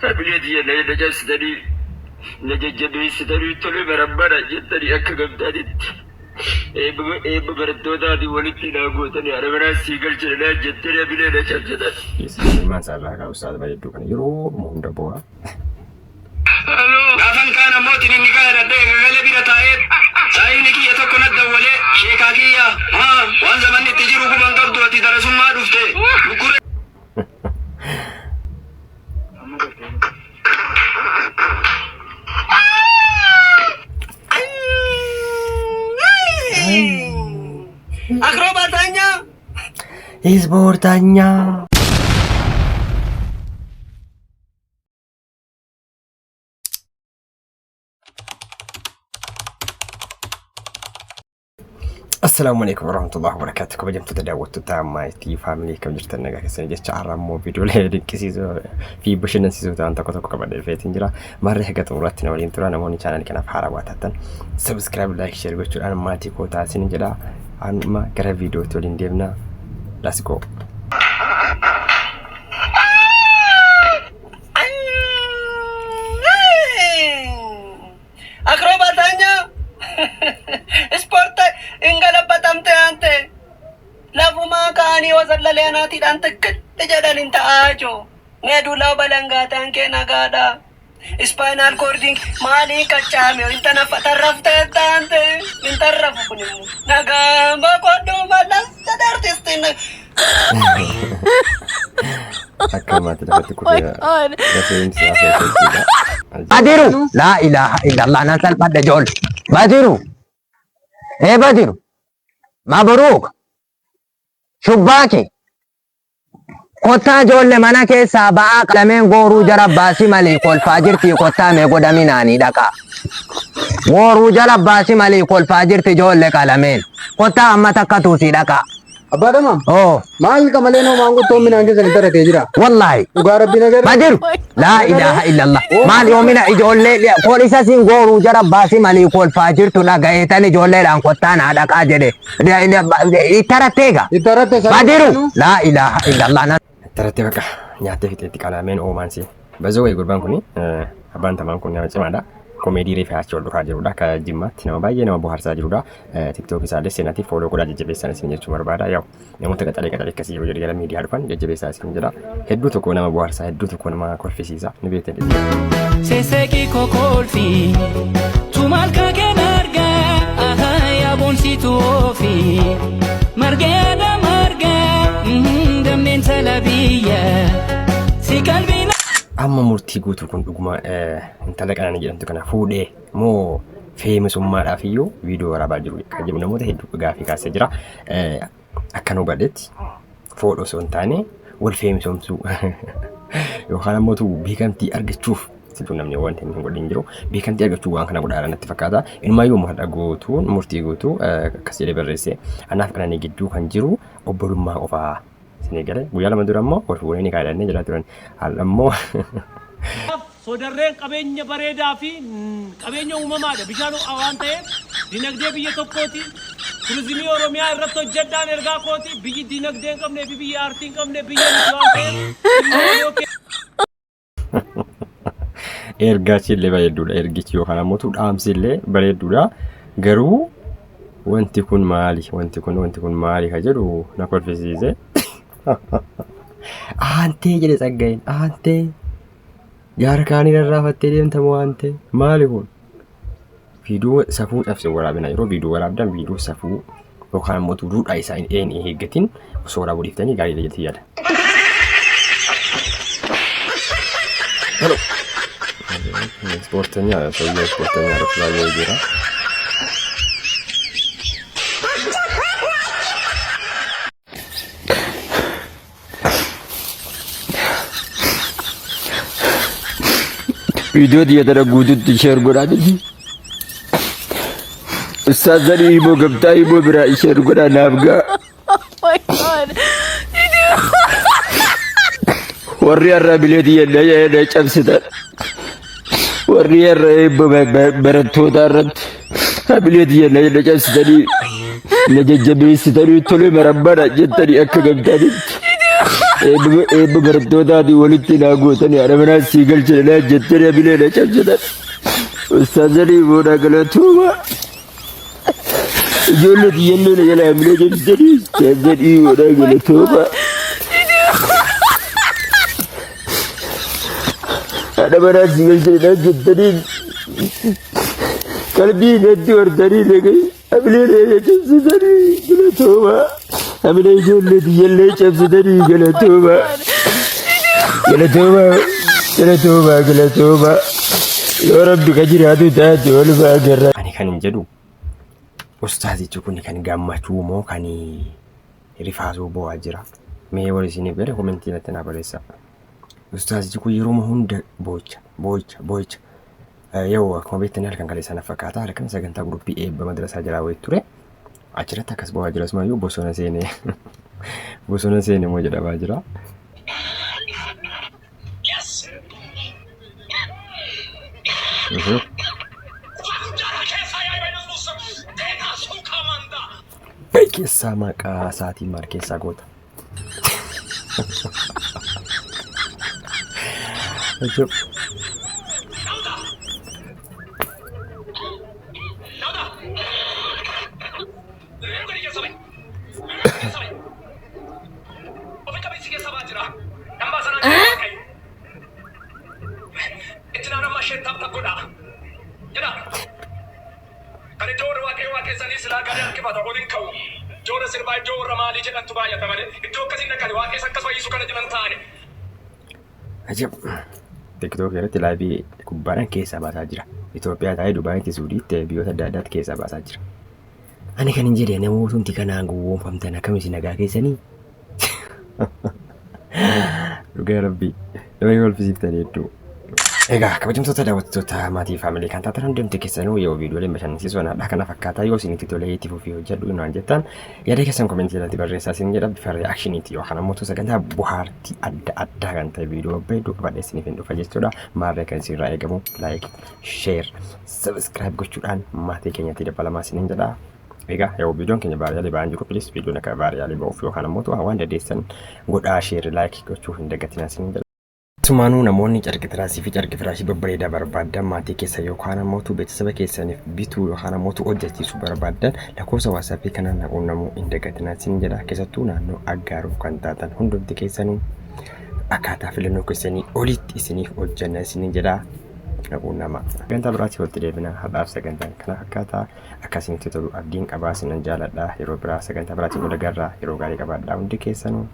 Hamilee tiyya na cabsitanii na jajjabeessitanii tole barabbara jettanii akka gamtaatitti eebba barattootaatiin walitti naa gootanii haadha manaa sii galchina naan jettanii hamilee na cabsitan. Ilmaan isaa irraa kaa ustaaza bareedduu kana yeroo hunda boo'a. Gaafan kaan ammoo tinin nikaa hidhadhee eegagalee bira taa'ee saahibni kiyya tokko nat dawwalee sheekaa kiyya maa waan zamanni itti jiru quban qabdu ati darasummaa dhufte mukkuree Akrobaatanya. Ispoortanyaa. Assalaamu alaikum warahmatullahi wabarakatuh. Kabajamtoota daawwattoota maatii faamilii kam jirtan nagaa keessan jecha har'a immoo viidiyoolee dinqisiisoo fi bashannansiisoo ta'an tokko tokko qabadhee dhufeetiin jira. Maarree haga xumuraatti na waliin tura. Namoonni chaanalii kanaaf haarawaa taatan subscribe, like, share gochuudhaan maatii koo taasisin jedha. Amma gara viidiyootti waliin deemna. Let's go. Akrobaatanya. Ispoorta hin galabbatamte ante. Lafumaa ka'anii wasallalee anaatiidhaan tikkitti jedhan hin ta'aa jiru. Medulla balangaataan kee nagaadha. Spinal cordiin maaliin qacaame hin tarraftee taante hin tarrafu kun immoo nagaa boqodhu malas jedhe artistiin. Akka maatii lafatti kufee lafeen isaa feesee Badiru laa ilaaha illallah nan salphadhe ijoollee. Badiru ee Badiru mabruuk shubbaaki kottaa ijoollee mana keessaa ba'aa qalameen gooruu jara baasi malii kolfaa jirti kottaa mee godhaminaanii dhaqaa. Gooruu jala baasi malii kolfaa jirti ijoollee qalameen kottaa amma takka tuusii dhaqaa. Abbaa Damaam. Oo Maal qamaleen hoo maanguddoon midhaan keessan itti taratee jira. wallaahi. Dhugaa rabbi nagarra. Badiru laa ilaaha illallah maal yoomina ijoollee poolisa siin gooruu jara baasi malii kolfaa jirtu dhagayeetan ijoolleedhaan kottaa naa dhaqaa jedhe ittaratteega Itti taratte sana. Badiru laa ilaaha illallah na Taratti bakka nyaattee fixeetti qalaameen oomaan si. Bazoo wayii gurbaan kun abbaan tamaan kun nama cimaadha. Komeedii reefa achii ol dhufaa jirudha. Akka Jimmaatti nama baay'ee nama bohaarsaa jirudha. TikTok isaallee seenaatii follow godhaa jajjabeessan isin jechuu barbaada. Yaa'u namoota qaxalee qaxalee akkasii yeroo jedhu gara miidiyaa dhufan jajjabeessaa isin jedha. Hedduu tokko nama bohaarsaa, hedduu tokko nama kolfisiisa. Ni beektan. Seseqi kokolfi tumal kaken arga yaa boonsitu ofi margeedha marga damneen sala biyya si qalbiin. Amma murtii guutuu kun dhuguma intala qananii jedhamtu kana fuudhee moo feemisummaadhaaf iyyuu viidiyoo waraabaa jiru kan jedhu namoota hedduu gaafii kaasee jira. Akka nu hubadhetti fuudhu osoo hin taane wal feemisomsuu yookaan ammoo beekamtii argachuuf situ namni wanti inni hin godhin jiru beekamtii argachuu waan kana godhaa natti fakkaata. Inumaayyuu har'a guutuun murtii guutuu akkas jedhee barreesse anaaf qananii gidduu kan jiru obbolummaa qofaa. Isin eegale guyyaa 2 dura immoo wal fuunee ni kaadhannee jedhaa turan. Har'a immoo Sodarreen qabeenya bareedaa fi qabeenya uumamaadha. Bishaan ho'aa waan ta'eef dinagdee biyya tokkooti. Turizimii Oromiyaa irratti hojjedhaan ergaa kooti. Biyyi dinagdee hin qabnee fi biyyi aartii hin qabne biyya miti waan ta'eef dhimma waloo Ergaachi illee bareedduudha. Ergichi yookaan ammoo dhaamsi illee bareedduudha. Garuu wanti kun maali? Wanti kun wanti kun maali ka jedhu na kolfisiise. Aantee jedhe Tsaggaayeen. Aantee. Jaara kaanii rarraafattee deemta moo aantee? Maali kun? Viidiyoo safuu cabse waraabina. Yeroo viidiyoo waraabdan viidiyoo safuu yookaan ammoo duudhaa isaa hin eeggatin osoo waraabuu dhiiftanii gaariidha jettee yaada. Hello. Ispoortenya ሰውዬው ispoortenya baay'ee jira. Viidiyoo tiyya tana guututti sheer godhaa jechi. Ustaaz Zalii Himoo gamtaa Himoo biraa sheer godhaa naaf ga'a. Oh my God. Warri har'a bilee tiyya na cabsitan. Warri har'a eebba barattootaa irratti hamilee tiyya na cabsitanii na jajjabeessitanii tole marabbana jettanii akka gamtaanitti. Eebba barattootaatiin walitti naa gootanii haadha manaa sii galchine jettanii hamilee na cabsitan. Ustaazanii booda galatooma. Ijoollee tiyyallee na jala hamilee cabsitanii ustaazanii booda galatooma. Haadha manaa sii galchine jettanii qalbii natti hortanii dhagahi. Hamilee na cabsitanii galatooma. Hamilee ijoollee tiyyallee cabsitanii galatooma. Galatooma galatooma galatooma. Yoo rabbi ka jiraatu taate walumaa agarra. Ani kan hin jedhu ustaazichi kun kan gammachuu moo kan rifaasuu boo'aa jira. Mee warri isiniif gale komentii natti naa barreessaa. Ustaazichi kun yeroo hunda boo'icha boo'icha boo'icha. Yoo akkuma beektan halkan kaleessa na fakkaata halkan sagantaa guruppii eebba madrasaa jalaa wayii ture. Achirratti akkas boo'aa jira asumayyuu bosona seenee bosona seene moo jedhamaa jira. Keessaa maqaa isaatiin maal keessaa goota? Ajab. Kan iddoo warra waaqayyo waaqessanii silaa gadi harkifata ol hin ka'u. Iddoo warra sirbaa iddoo warra maalii jedhantu baay'ata malee iddoo akkasii dhaqani waaqessa akkas fayyisu kana jedhan taa'ani. Ajab! TikTok irratti laayivii gubbaadhaan keessaa baasaa jira. Itoophiyaa taa'ee Dubaayitti, Suudiitti, biyyoota adda addaatti keessaa baasaa jira. Ani kan hin jedhe namootumti kanaan gowwoomfamtan akkam isin nagaa keessanii? Dhugaa rabbii nama yoo kolfisiiftan hedduu. Egaa kabajamtoota daawwattoota maatii faamilii kan taatan hundumti keessanuu yoo viidiyooleen bashannansiisoo hadhaa kana fakkaataa yoo isinitti tolee itti fufii hojjedhu naan jettan yaada keessan komentii jalatti barreessaa isin jedha bifa reaakshiniiti yookaan ammoo sagantaa bohaartii adda addaa kan ta'e viidiyoo babbareedduu qabadhee isiniif hin dhufa jechuudha. Maarree kan isinirraa eegamu like, share, subscribe gochuudhaan maatii keenyatti dabalamaa isiniin jedha. Egaa yoo viidiyoon keenya vaariyaalii ba'aan jiru please viidiyoon akka vaariyaalii ba'uuf yookaan ammoo waan dandeessan godhaa share like gochuu hin dagatinaa isiniin jedha. Asumaanuu namoonni carqi tiraasii fi carqi firaashii babbareedaa barbaaddan maatii keessa yookaan ammoo beeksisa keessaniif bituu yookaan ammoo hojjechiisuu barbaaddan lakkoofsa WhatsAppii kanaan na quunnamuu hin dagatinaa isin jedha. Keessattuu naannoo Aggaaroo kan taatan hundumti keessanuu akkaataa filannoo keessanii olitti isiniif hojjenna isiniin jedha. Na quunnamaa. Sagantaa biraatti walitti deebina. Har'aaf sagantaan kana fakkaataa akka isinitti tolu abdiin qabaa isinan jaaladha. Yeroo biraa sagantaa biraatiin wal agarra. Yeroo gaarii qabaadhaa hundi keessanuu.